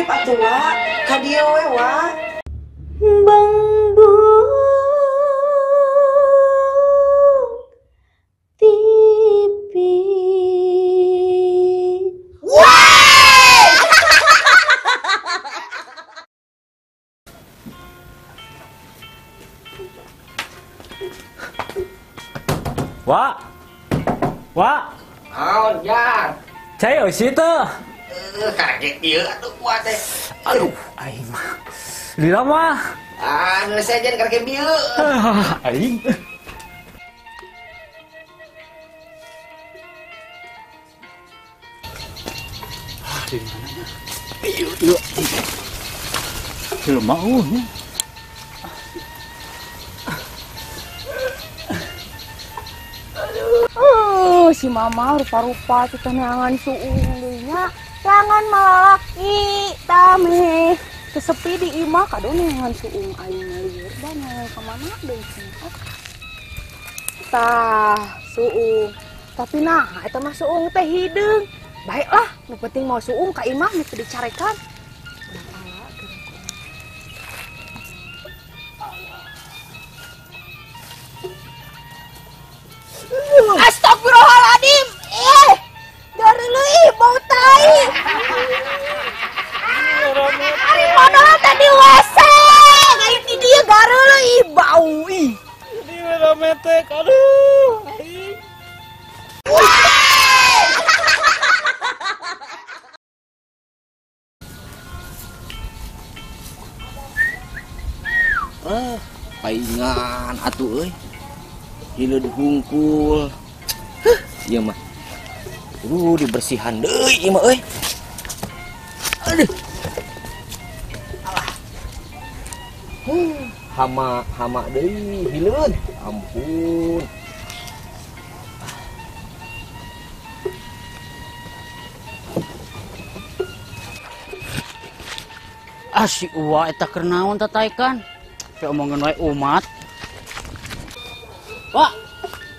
Titip atuh wa, ka dieu we wa. Bangbu TV. Wak, wak, naon jang? Cai eusi teu? Kaget ieu atuh kuat teh. Aduh, aing mah. Lila mah. Ah, geus sejen karek bieu. Aing. Ah, di mana nya? Ieu, ieu. Ieu mah nya. Si mama rupa-rupa kita neangan suung deui nya. Jangan malalaki tame. Kesepi di imah kado neangan suung aing lieur da neangan ka mana deui cenah. Tah, suung. Tapi nah eta mah suung teh hideung. Baiklah, nu penting mau suung ka imah nu teu dicarekan. Astagfirullahaladzim. Gareuleuh bau tai. Ari modal teh di WC. Aing di dieu gareuleuh bau ih. Ini rame teh, aduh. Aing. Paingan atuh euy. Hileud hungkul. Huh, ieu mah. Kudu dibersihan deui ieu mah euy. Aduh. Alah. Hama hama deui hileud. Ampun. Ah si uwa eta keur naon tataikan? Pe omongan wae umat. Wak,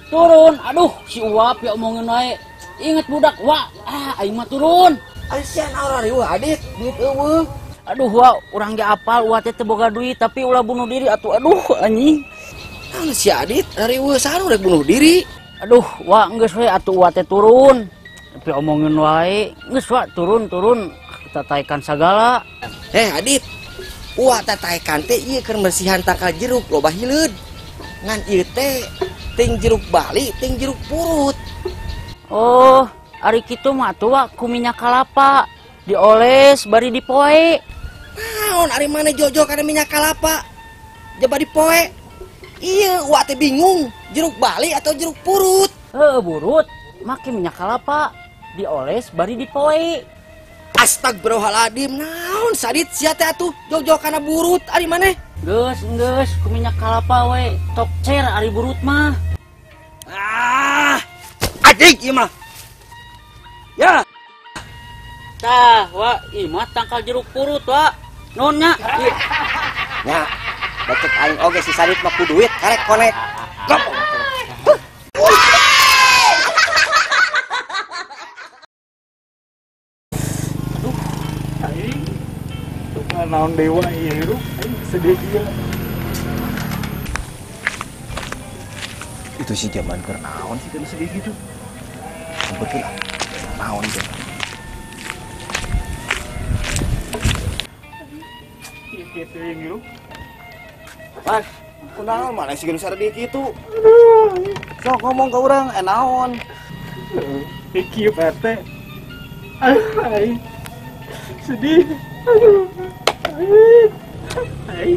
turun. Aduh, si Uwa pe omongin wae. Ingat budak, Wak. Ah, aing mah turun. Ari sia naon riweuh adit, duit eueuh. Aduh, Wak, urang ge apal Uwa teh teu boga duit tapi ulah bunuh diri atuh. Aduh, anjing. Naon si Adit, riweuh saha nu rek bunuh diri? Aduh, Wak, geus we atuh Uwa teh turun. Tapi omongin wae, geus Wak, turun, turun. Tataikan sagala. Adit, Uwa tataikan teh ieu keur bersihan tangkal jeruk loba hileud. Ngan ieu teh ting jeruk Bali, ting jeruk purut. Oh, ari kitu mah atuh Wak ku minyak kalapa dioles bari dipoe. Naon ari maneh jojo kana minyak kalapa? Jaba dipoe. Ieu Uwa teh bingung, jeruk Bali atau jeruk purut? Heuh, burut, make minyak kalapa dioles bari dipoe. Astagfirullahaladzim, naon sadit sia teh atuh jojo kana burut ari maneh? Geus, geus, ku minyak kalapa we, tok cer ari burut mah. Ah, adik ieu mah. Ya. Tah, Wak, ieu mah tangkal jeruk purut, Wak. Naon nya? Nya, bacet aing oge si Sadit mah ku duit karek konek. Gop. Aduh, aing naon dewa ieu aing sedih dia. Itu si zaman keur naon sih keur sedih gitu. Betul lah. Naon teh. Kitu yang hirup. Mas, kunaon mana sih geus sedih kitu? Sok ngomong ke urang, naon? Kieu Pak RT. Aing sedih. Aduh.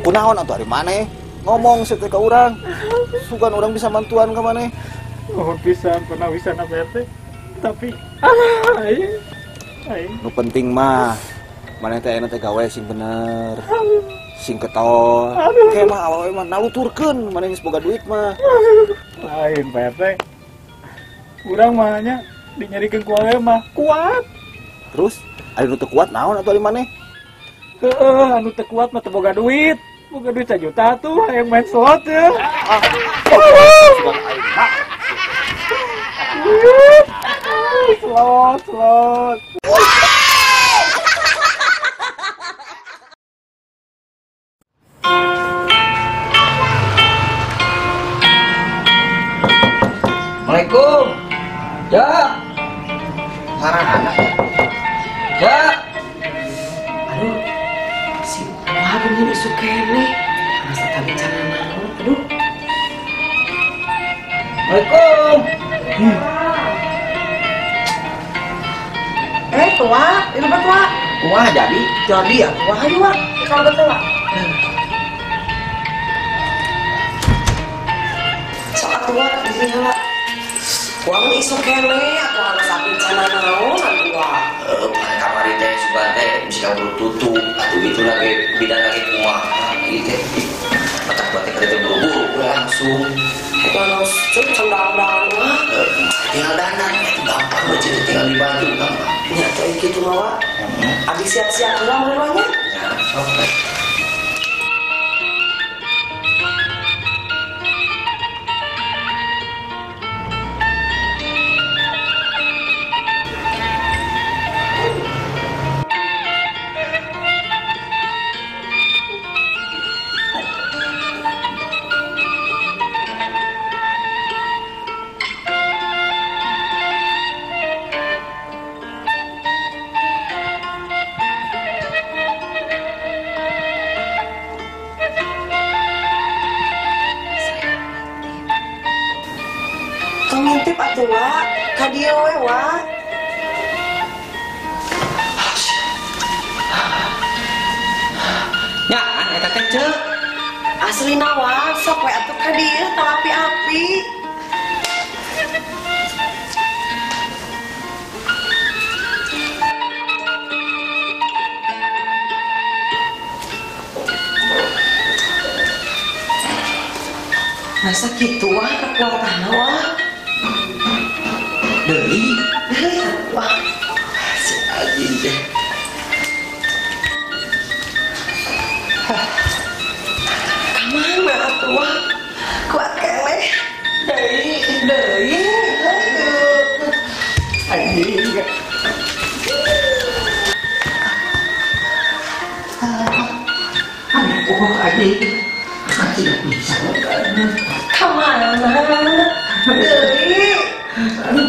Kunaon atuh ari maneh? Ngomong seutik ka urang. Sugan urang bisa bantuan ka maneh. Oh, pisan panawisan Pak RT. Tapi aing. Nu penting mah maneh teh ayeuna teh gawe sing bener. Sing ketol. Ke mah awewe mah naluturkeun maneh geus boga duit mah. Lain Pak RT. Urang mah nya dinyarikeun ku awewe mah kuat. Terus ari nu teu kuat naon atuh ari maneh? Heeh, anu teu kuat mah teu boga duit. Boga duit 1 juta tuh hayang main slot ya. Slot, slot. Assalamualaikum. Ya. Marah anak. Ya. Aduh. Si Wah bener isu keneh. Masa tak bicara naon? Aduh. Assalamualaikum. Tua, ini apa tua? Wah, jadi. Jadi ya, wah ayo, Wak. Kalau betul, Wak. Sok tua di sini, Wak. Wah, ini isu keneh atau anak sapi cana naon atuh, Wak. Pan kamari teh sugan teh bisa kabur tutup atuh gitu lagi bidan lagi kumaha ieu teh. Matak buat teh teh buru-buru langsung. Itu langsung cendang-dang, Wak. Tinggal dandan itu gampang aja tinggal dibantu gampang. Ya kayak gitu mah, Wak. Abis siap-siap dulu meneranya. Ya, sok. Ngintip atuh, Wak. Ka dieu we, Wak. Nya, eta teh ceuk. Aslina, Wak, sok we atuh ka dieu tong api-api. Masa kitu, Wak, kekuatan, Wak. Deui. Wah, si anjing teh. Ka mana atuh, Wak? Kuat keneh. Deui, deui. Anjing. Aduh, anjing. Tidak bisa. Ka mana? Deui. Aduh,